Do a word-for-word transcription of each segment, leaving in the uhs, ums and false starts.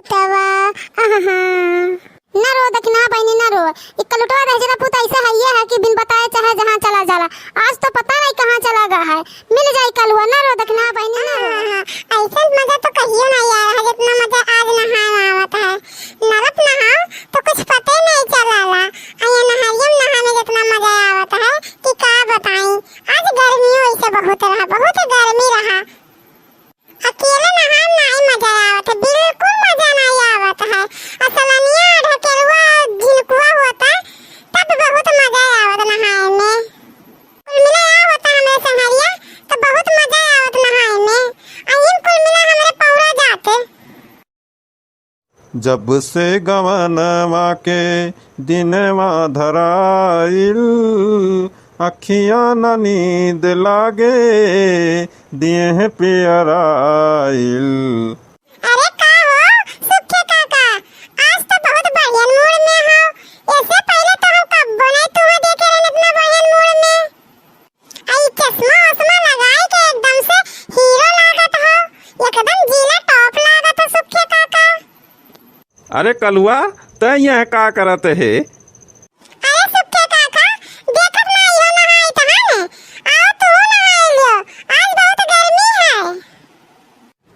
तवा, आहा। ना रो दखिनहा बहिनी, ना रो। ई कलुटवा दहिजरा पूत ऐसा हइये है कि बिन बताए चाहे जहाँ चला जाला। आज तो पता नहीं कहाँ चला गा है। मिल जाई कलुआ, ना रो दखिनहा बहिनी, ना रो। हाँ, हाँ, ऐसन मजा तो कहियो नहीं आया है, जितना मजा आज नहाए में आवत है। नलप नहाओ तो कुछ पते नहीं चलाला। आ ये नहरिया में नहाए में जितना मजा आवत है कि का बताई। आज गर्मियों ऐसे बहुत रहा, बहुत गर्मी रहा। अकेले नहाए में नाई मजा आवत है, बिल्कुल मजा नाई आवत है। आ सलनिया, ढकेलुआ, झिनकुआ होता, तब बहुत मजा आवत नहाए में। कुल मिला या होता हमरे संगरिया, तो बहुत मजा आवत नहाए में। आ इन कुल मिला हमरे पौरा जाते। जब से गवनवा के दिनवा धराइल, अखियाँ न नींद लागे, देह पियराइल। अरे का हो सुखे काका, आज तो बहुत बढ़िया मूड में हो। ऐसे पहले तो हम कब्बो नहीं तुहे देखे रहन इतना बढ़िया मूड में। आ ई चश्मा ओश्मा लगाई के एकदम से हीरो लागत हो, एकदम जिला टॉप लागत हो सुखे काका। अरे कलुआ, तै यहाँ का करत हे? अरे सुखे काका, देखत ना इहो नहाई तहन, आओ तू नहाई लियो, आज बहुत गर्मी है।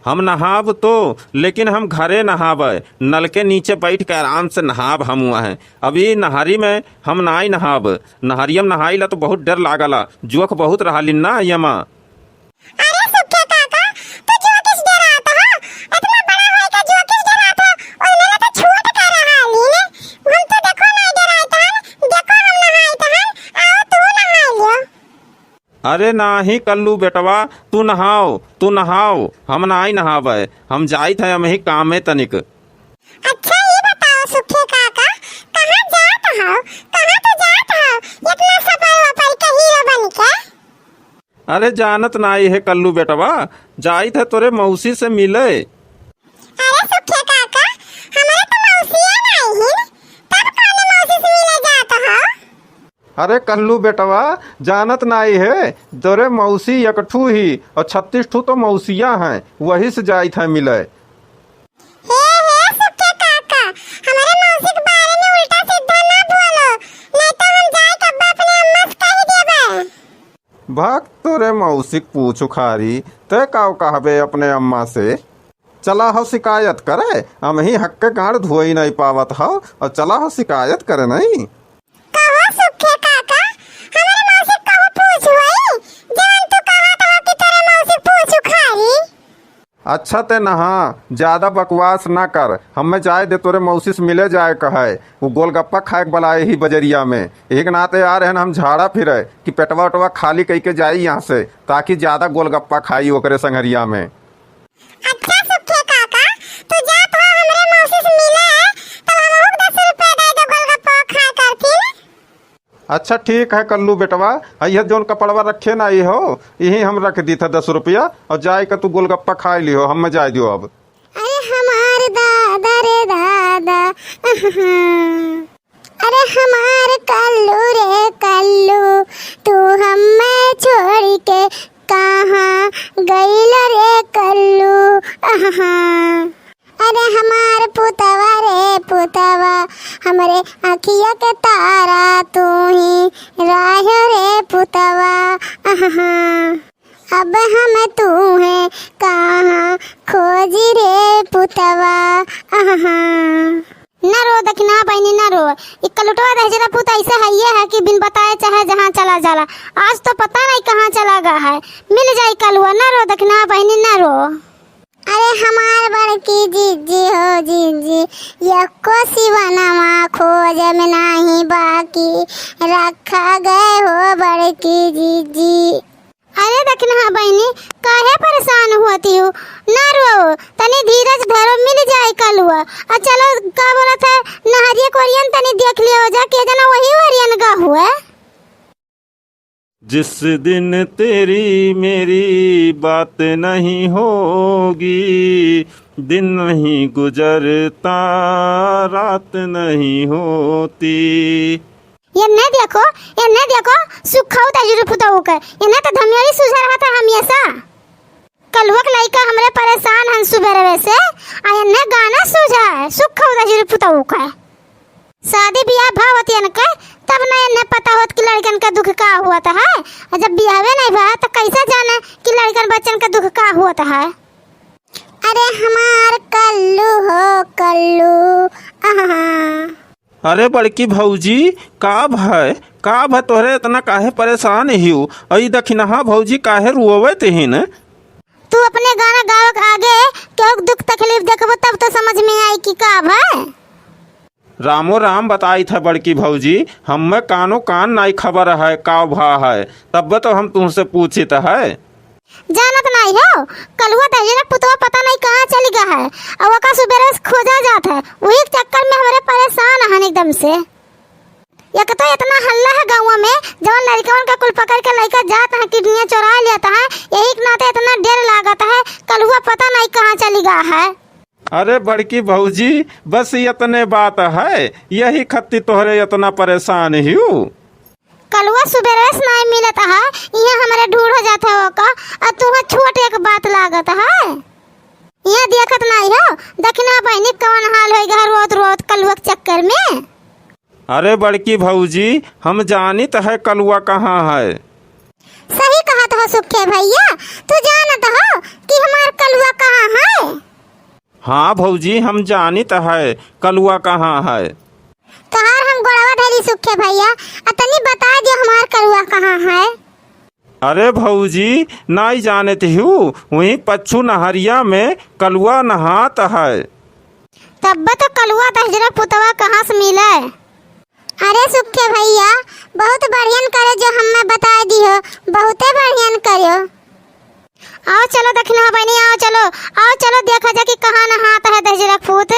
हम नहाब तो, लेकिन हम घरे नहाब, नल के नीचे बैठ के आराम से नहाब हम वहाँ। अभी नहरी में हम नाई नहाब, नहरिया में नहाई ला तो बहुत डर लागला, जोख बहुत रहलिन ना यमा। अरे सुखे काका, तू जो किस डरात हो? इतना बड़ा होए के जो किस डरात हो? ओइने ले तो छोट के रहलिन। हम तो देखो नहीं डरात हन, देखो हम नहाइत हन, आओ तू नहाई लियो। अरे नाही कल्लू बेटवा, तू नहाओ, तू नहाओ, हम नाई नहावे, हम जाइत है हमही कामे तनिक। अच्छा ये बताओ सुखे काका, कहाँ जात हो, कहाँ तो जात हो, इतना सफर वफर के हीरो बन के? अरे जानत नाई है कल्लू बेटवा, जाइत है तोरे मौसी से मिले। अरे सुखे काका, हमरे तो मौसिया नाई हिन, तब कौने मौसी से मिले जात हो? अरे कल्लू बेटवा, जानत नाई है, तोरे मौसी एक ठू ही और छत्तीस ठू तो मौसिया हैं, वही से जाइत है मिले। हे, हे सुखे काका, हमरे मौसी के बारे में उल्टा सीधा ना बोलो, नहीं तो हम जाए के अब्बा अपने अम्मा से कह देबे। भक तोरे मौसी के पूछ उखारी, तै काव कहबे अपने अम्मा से? चला हो शिकायत करे, हमही हक के गांड धोई नहीं पावत हो, और चला हो शिकायत करे नहीं। कहो सुखे काका, हमरे मौसी के कहो पूछ होई, जवन तू कहत हो कि तोरे मौसी के पूछ उखारी। अच्छा ते नहा, ज्यादा बकवास ना कर, हमें जाए दे, तोरे मौसी से मिले जाए कहे, वो गोलगप्पा खाए के बलाए ही बजरिया में। एक नाते आ रहे हैं हम झाड़ा फिरे कि पेटवा उटवा खाली कई के जाई यहाँ से, ताकि ज्यादा गोलगप्पा खाई ओकरे संगरिया में। अच्छा सुखे काका, तू जात हो हमरे मौसी से मिले, तब हमहू के दस रुपया दे दो गोलगप्पा खाए करथिन। अच्छा ठीक है कल्लू बेटवा, यह जौन कपड़वा रखे ना ये हो, यही हम रख दी था दस रुपया, और जाए के तू गोलगप्पा खाए लिहो, हम जाए दियो अब। अरे हमार दादा रे दादा, अरे हमार कल्लू रे कल्लू, तू हमें छोड़ के कहाँ गइल रे कल्लू, आहा। अरे हमार पुतवा रे पुतवा, हमरे अखिया के तारा तू ही रह रे पुतवा, आहा। अब हम तू है कहाँ खोजी रे पुतवा, आहा। ना रो दखिनहा बहिनी, ना रो। ई कलुटवा दहिजरा पूत ऐसा हइये है कि बिन बताए चाहे जहाँ चला जाला। आज तो पता नहीं कहाँ चला गा है। मिल जाई कलुआ, ना रो दखिनहा बहिनी, ना रो। अरे हमार बड़की जिज्जी हो जिज्जी, यक्को सिवनवा खोज में नाही बाकी रखा गए हो बड़की जिज्जी। अरे दखिनहा बहिनी, काहे परेशान होती हो? ना रो, तनी धीरज धरो, मिल जाए कलुआ। आ चलो, का बोलत है, नहरिया कोरियन तनी देख लियो जा, के जना वही ओरियन गा हुए। जिस दिन तेरी मेरी बात नहीं होगी, दिन नहीं गुजरता, रात नहीं होती। एन्ने देखो, एन्ने देखो, सुखाऊ तजुर पुतऊ के। एन्ने तो धमियोरी सूझा रहा था हमेशा। कलुआ के लइका हमरे परेशान हन सुबेरवे से, आ एन्ने गाना सूझा सुख होता जुरी पुतऊ का। शादी बियाह भा होत इनके, तब ना इन्हें पता होत कि लड़कन का दुख का होत है। और जब बियाहवे नहीं भा, तो कैसे जाने कि लड़कन बच्चन का दुख का होत है? अरे हमार कल्लू हो कल्लू, आहा। अरे बड़की भौजी, का भय, का भय, तोहरे इतना काहे परेशान हिउ? अई दखिनहा भौजी काहे रोवत हिन? तू अपने गाना गावे के आगे केहू के दुख तकलीफ देखबो तब तो समझ में आई कि का भय। रामो राम बताइत है बड़की भौजी, हम्मे कानो कान नाई खबर है का भा है, तब तो हम तुमसे पूछित है। जानत नाई हो, कलुआ दहिजरा पुतवा पता नहीं कहाँ चली गया है, और ओका सुबेरे से खोजा जात है, वही चक्कर में हमरे परेशान हन एकदम से। एक तो इतना हल्ला है गाँव में, जवन लड़कवन का कुल पकड़ के लइका जात है, किडनिया चोरा लेता है, यही के नाते इतना डर लागत है, कलुआ पता नहीं कहाँ चली गया है। अरे बड़की भौजी, बस इतने बात है, यही खत्ती तोहरे इतना परेशान हिउ। कलुआ सुबेरे से नाई मिलत है, इहाँ हमरे ढूंढ हो जात है ओका, और तुहे छोट एक बात लागत है। इहाँ देखत नाई हो, दखिना बहिनी कवन हाल होइ गया रोत रोत कलुआ के चक्कर में। अरे बड़की भौजी, हम जानित है कलुआ कहाँ है। सही कहत हो सुखे भैया, तू जानत हो कि हमार कलुआ कहाँ है? हाँ भौजी, हम जानित है कलुआ कहाँ है। तोहार हम गोड़वा धरी सुखे भैया, अतनी बता दियो हमार कलुआ कहाँ है। अरे भौजी, नाई जानत हिउ, वहीं पच्छू नहरिया में कलुआ नहात है। तब्बे तो कलुआ दहिजरा पुतवा कहाँ से मिले? अरे सुखे भैया, बहुत बढ़ियन करे जो हमें बता दियो, बहुते बढ़ियन करियो। आओ चलो दखिनहा बहिनी, आओ चलो, आओ चलो देखा जा कि कहाँ नहात है दहिजरा पूत।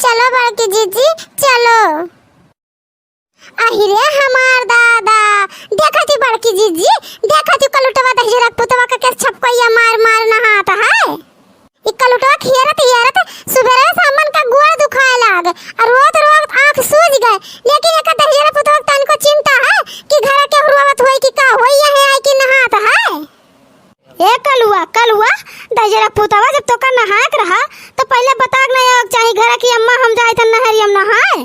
चलो बड़की जीजी, चलो। अहि रे हमार दादा, देखा थी बड़की जीजी, देखा थी कलुटवा दहिजरा पुतवा का के छपकैया मार मार नहात है। ई कलुटवा खियरत खियरत सुबेरे से हमन का गोड़ दुखाए लाग, और रोत रोत आँख सूज गए, लेकिन एक दहिजरा पुतवा के तनको चिंता है कि घर के रोवत होई कि का होई, यहाँ आई कि नहात है। ए कलुआ, कलुआ, दहिजरा पुतवा जब तोका नहाए के रहा, तो पहले बता के नहीं आवे के चाही घर की, अम्मा हम जाए थे नहरिया में नहाए।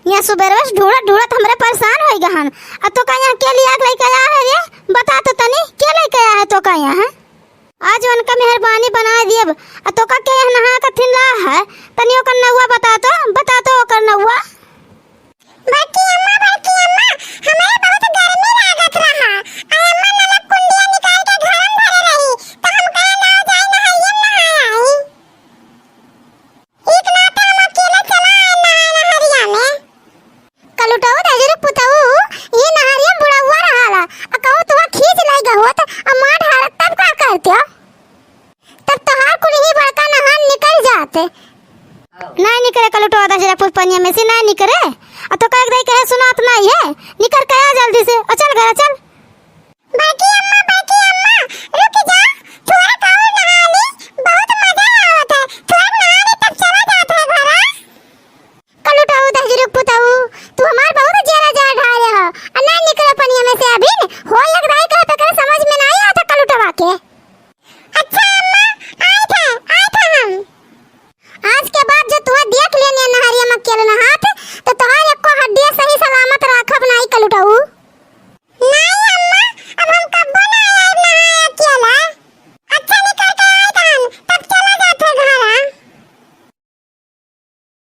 यहाँ सुबेरवे से ढूंढत ढूंढत हमरे परेशान होइ गहन। आ तोका यहाँ के लिया के लइके आया है रे? बता तो तनी, के लइके आया है तोका यहाँ? आज उनका मेहरबानी बनाए दियब। आ तोका के यहाँ नहा के थिन ला है? तनी ओकर नौआ बता तो, बता तो ओकर नौआ। बड़की अम्मा, बड़की अम्मा, हमरे बहुत गर्मी लागत रहा। आ अम्मा नलक कुंडिया निकाल के घर में भरे रही, तो हम कहे ना जाए नहाइए नहाए आई। एक नाता हम अकेले चला आए नहाए नहरिया में। कलुटऊ दहिजरा पुतऊ, ये नहरिया में बुढ़ौआ रहाला, आ कहूँ तुहा खींच लाई गहुआ त, आ मार ढारत तब का करते हो? तब तोहार कुल ही बड़का नहान निकल जाते। नहीं निकरे कलुटवा दहिजरा पुत पनिया में से नहीं निकरे। आ तो कह दे कहे सुनात नहीं है, निकर के आ जल्दी से, और चल घर चल। बड़की अम्मा, बड़की अम्मा, रुक जा, थोड़ा का